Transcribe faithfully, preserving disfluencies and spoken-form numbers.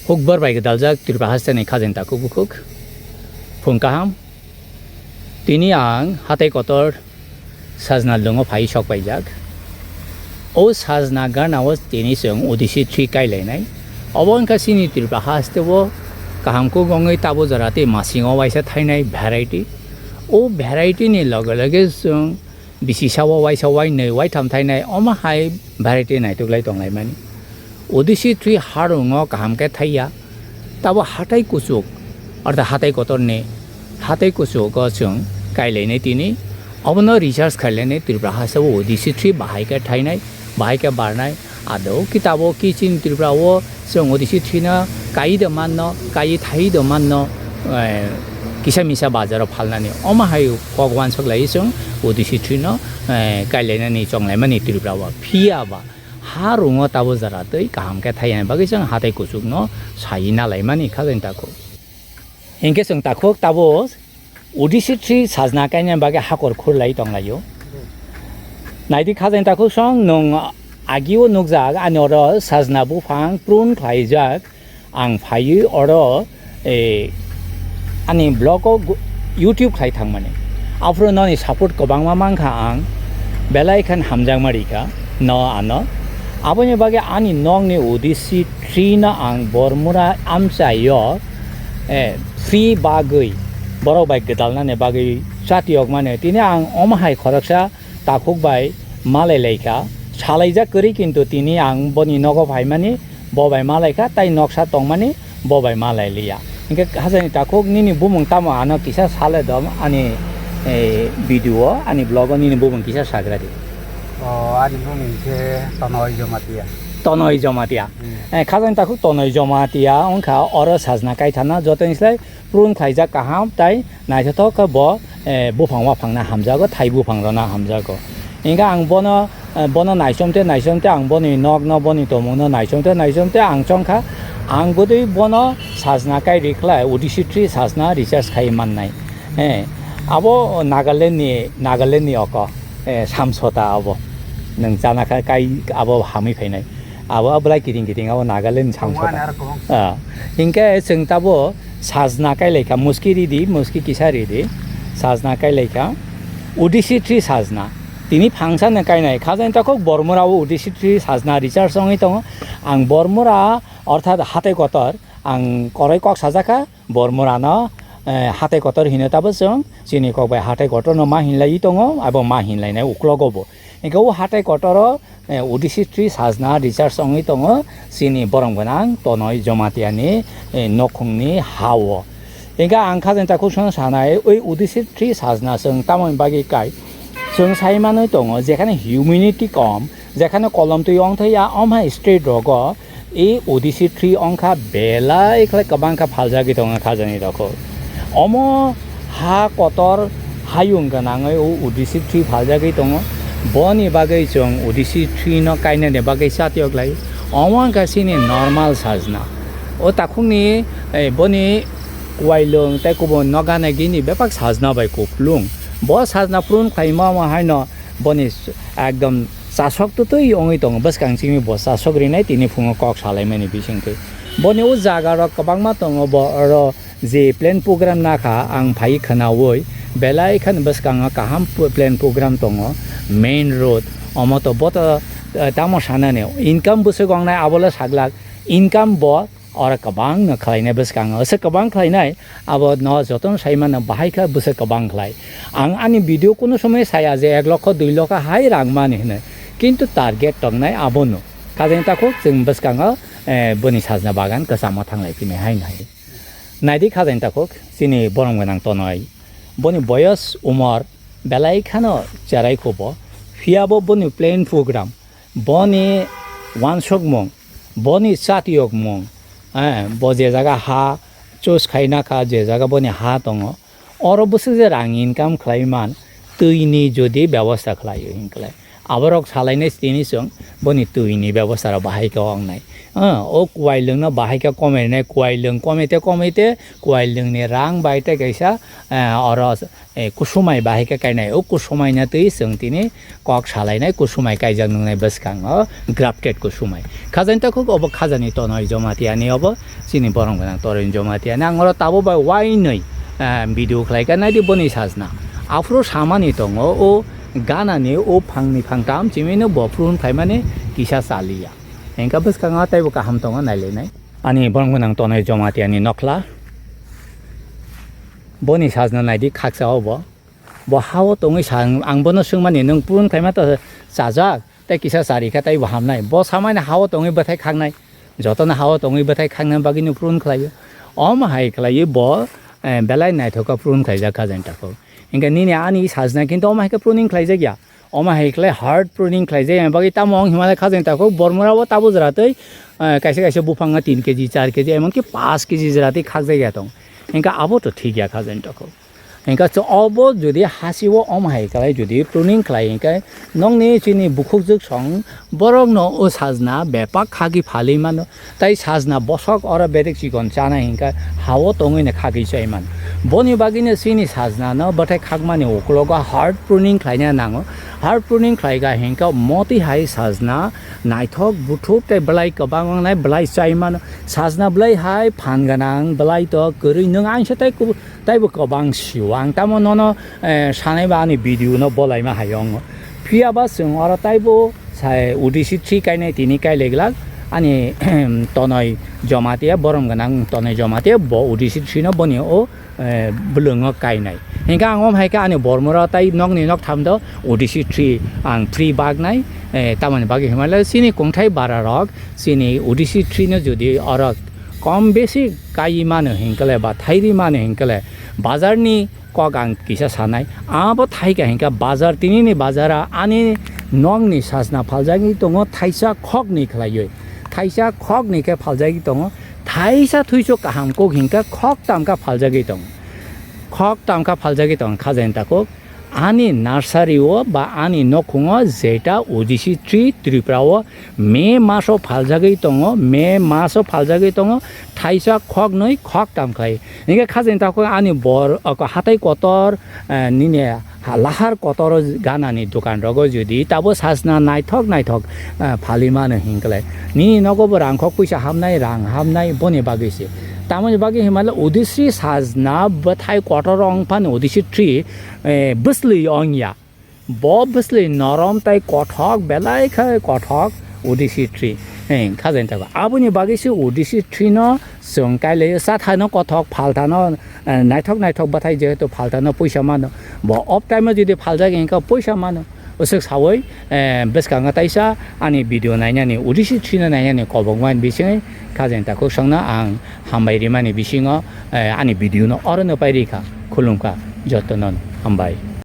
Hukbar bai gwdaljak Tripura hasteni khajani takhuk bukhuk. Phung kaham. Tini ang hatai kotor Sajna lwngo phai sok paijak. O Sajna ganao tini chwng Odissi three kailainai. Obo wngkha chini Tripura hasteo kaham kuk wngwi tabo jora tei masingo waisa thainai variety. O variety ni loge loge chwng bisi sao waisa wainwi waitham thainai, omo hai variety naituklai tonglaimani. Odissi three harungo kaham khe thaiya, tabo hatai kuchuk, ortha hatai kotorni hatai kuchugo chwng kailainai tini. Obono research khailani Tripura hasteo Odissi three bahai khe thainai, bahai khe barnai. Ado kitabo kiching Tripura o chwng Odissi three no kai de manno, kai thai de manno, eh, kisa misa bazaro phalnani. Omo hai kok wansok lai chwng Odissi three no, eh, kailainani chonglaimani Tripura o. Phiya ba harungo tabo jora tei kaham khe thaiya bagwi chwng hatai kuchukno sai nalaimani khajani takhuk. Hinkhe chwng takhuk tabo Odissi three Sajna kaina bagwi hakor khurlai tonglaio. Naidi khajani takhuk song nwng agio nukjak ani oro Sajna buphang prune khlaijak. Ang phaiwi oro, eh, ani vlog o gu-, YouTube khlai thangmani. Aphuru noni support kwbangma mankha ang, belai khan hamjakma rikha no ano. Aboni bagwi ani nokni Odissi three no ang Bormura amchaio, eh, free bagwi borok bai gwdalnani bagwi chatiyokmani. Tini ang omo hai khoroksa takhuk bai malai laikha, salaijak kwrwi, kintu tini ang boni nogo phaimani bo bai malai kha, tai noksa tongmani bo bai malai liya. Hinkhe hajani takhuk nini bumung tamo ano kisa sale do ani, eh, video o, ani vlog o nini bumung kisa sagra di. O, ani bumung khe Tonoi Jamatia. Tonoi Jamatia. Hmm. Eh, khajani takhuk Tonoi Jamatia wngkha oro Sajna kaithana jotoni slai prune khlaijak kaham tai naithothok khe bo, eh, buphang waphangna hamjago, thai buphang rwna hamjago. Hinkhe ang bono, eh, bono naichomte naichomte ang boni nokno, boni tongmungno naichomte naichomte ang chongkha. Ang bwdwi bono Sajna kai rikhlai, Odissi three Sajna research khai mannai. Eh, abo Nagaland ni, Nagaland ni oko, eh, samsota abo. Nwng chana kha kai abo hamwi phainai. Abo belai kiting kiting abo Nagaland ni samsota. Ani aro kwbang. Ah, hinkhe chwng tabo Sajna kailaikha, muski ridi, muski kisa ridi, Sajna kailaikha, Odissi three Sajna. Tini phangsa no kainai, khajani takhuk Bormura o Odissi three Sajna research wngwi tongo. Ang Bormura, orthat hatai kotor, ang koroi kok sajakha, Bormura no, eh, hatai kotor hino tabo chwng, chini kok bai hatai kotor no ma hinlaiwi tongo, abo ma hinlainai uklogo bo. Hinkhe o hatai kotor o, eh, Odissi three Sajna research wngwi tongo, chini borom gwnang Tonoi Jamatia ni, eh, nokhung ni ha o. Hinkhe ang khajani takhuk song sanai, oi Odissi three Sajna chwng tamoni bagwi kai? Chwng sai manwi tongo, jekhane humanity kom, jekhane kolom twi ongthai ya, omo hai state rogo, E Odissi three wngkha belai khlai kwbangkha phaljagwi tongo khajani rokho. Omo ha kotor hayung gwnangwi o Odissi three phaljagwi tongo. Boni bagwi chwng Odissi three no kainani bagwi chatiyok lai. Omo wngkha chini normal sajna. O takhukni, eh, boni kuailung tei kubun noga nagini bebak sajna bai kuplung. Bo sajna purun khlaima omo haino boni ekdom chasok twtwi wngwi tongo, bwskang chini bo chasok rinai tini phungo kok salaimani bisingtwi. Boni o jaga rok kwbangma tongo, bo oro je plan program nakha ang phai khwnawi belai khani bwskango kaham plan program tongo, main road omo to boto, eh, tamo sanani income bwswk wngnai abole saglak income bo oro kwbangno khlainai bwskango, se kwbang khlainai, abo no jotono sai mano bahai kha bwswk kwbang khlai. Ang ani video kuno somoi saya je ek lokho dui lokho hai rang mani hwnwi, kintu target tongnai abono. Khajani takhuk chwng bwskango, eh, boni sajna bagan kwchamo thanglai phini hai nai. Naidi khajani takhuk chini borom gwnang tonoi. Boni boyos umor belai khano cherai khubo, phiyabo boni plan program, boni wansukmung, boni chatiyokmung, eh, bo je jaga ha choose khaina kha, je jaga boni ha tongo, oro bwswk je rang income khlai man, twini jodi bebosta khlai o hinkhlai. Aborok salainai tini chwng boni twini bebosta rok bahai khe wngnai. Ah, o kuai lwngno bahai khe komai rwnai, kuai lwng komai te komai te kuai lwngni rang bai tei kaisa, eh, oro, eh, kusumai bahai khe kainai. O kusumaino twi chwng tini kok salainai, kusumai kaijak nungnai bwskango grafted kusumai. Khajani takhuk obo khajani tonwi Jomatiani obo chini borom gwnang toroi Jomatiani. Ang oro tabuk bai uainwi, eh, video khlai kha naidi boni sajna. Aphuru samani tongo o ganani o phangni phangtam chimino bo phurun khlaimani kisa chaliya. Hengkha bwskango teibo kaham tongo nailainai. Ani borom gwnang tonwi Jomatiani nokhla. Boni sajna naidi khaksa obo. Bo hao tongwi sa, ang bono swngmani, "Nwng purun khlaima ta chajak, tei kisa chari kha, tei bo hamnai." Bo samani hao tongwi bwthai khaknai. Jotono hao tongwi bwthai khaknani bagwino purun khlaio. Omo hai khlaiwi bo, eh, belai naithok khe purun khlaijak kha jani takhuk. Hingkhe nini ani sajna kintu omo hai khe pruning khlaijakya. Omo hai khlai hard pruning khlaijak, yang bagwi tamo wng himlai kha jani takhuk. Bormura o tabo jora tei, eh, kaisa kaisa buphang tin K G, char K G, emonki paanch K G jora tei khakjakya tong. Hingkhe abo to thik ya kha jani takhuk. Hingkhe obo jodi hasi o omo hai khlai jodi pruning khlai hingkhe nokni chini bukhukjwk song borokno o sajna bepak khagwi phalwi mano. Tai sajna bosok oro bedek chikon chanai hingkhe hao tongwino khagwi chai mano. Boni bagwino chini sajnano bwthai khakmani uklogo hard pruning khlaina nango. Hard pruning khlaikha hingkhe motwi hai sajna naithok buthuk tei bwlai kwbang wngnai bwlai chai mano. Sajna bwlai hai phan gwnang bwlai to kwrwi nwng aingsa tei kubu-, taibo kwbang sio. Ang tamo nono, eh, sanai ba ani video no bolaima hai wngo. Phiya ba chwng oro taibo sai O D C three kainai tini kailai glak ani Tonoi Jamatia, borom gwnang Tonoi Jamatia bo O D C three no boni o, eh, bwlwngo kainai. Hingkhe ang om hai khe ani bormura tai nokni noktham do O D C three ang free baknai, eh, tamoni bagwi hwnmale chini kongthai bara rok chini O D C three no jodi oro kom besi kaiwi mano hinkhe le ba thairwi mano hinkhe le bazar ni kok ang kisa sanai. Abo thaika hinkhe bazar, tinini bazar a ani nokni sajna phaljagwi tongo thaisa khokni khlaiwi. Thaisa khokni khe phaljagwi tongo. Thaisa thuisu kaham kok hinkhe khoktam kha phaljagwi tongo. Khoktam kha phaljagwi tongo kha jani takhuk. Ani nursery o ba ani nokhungo jeta O D C three Tripura o May maso phaljagwi tongo, May maso phaljagwi tongo, thaisa khoknwi khoktam khlai. Hingkhe kha jani takhuk ani bor, oko hatai kotor, eh, nini ha-, lahar kotor o ganani dokan rogo jodi tabo sajna naithok naithok, eh, phalwi mano hinkhe le. Nini nogo bo rang khok puisa hamnai, rang hamnai boni bagwi se. Tamoni bagwi himale O D C three sajna bwthai kotor ong phano O D C three, eh, bwslwi ong ya. Bo bwslwi norom tai kothok, belai khe kothok O D C three. Hei, kha jani takhuk. Aboni bagwi se O D C three no chwng kailai, chathano kothok, phaltano, eh, naithok naithok bwthai, jehetu phaltano puisa mano. Bo off time o jodi phaljak hingkhe puisa mano. Usuk sawi, eh, bwskango taisa ani video nainani, O D C three no nainani kobokma bisingwi kha jani takhuk songno ang hambai rimani bisingo, eh, ani video no oro no pai rikha. Khulumkha jotono hambai.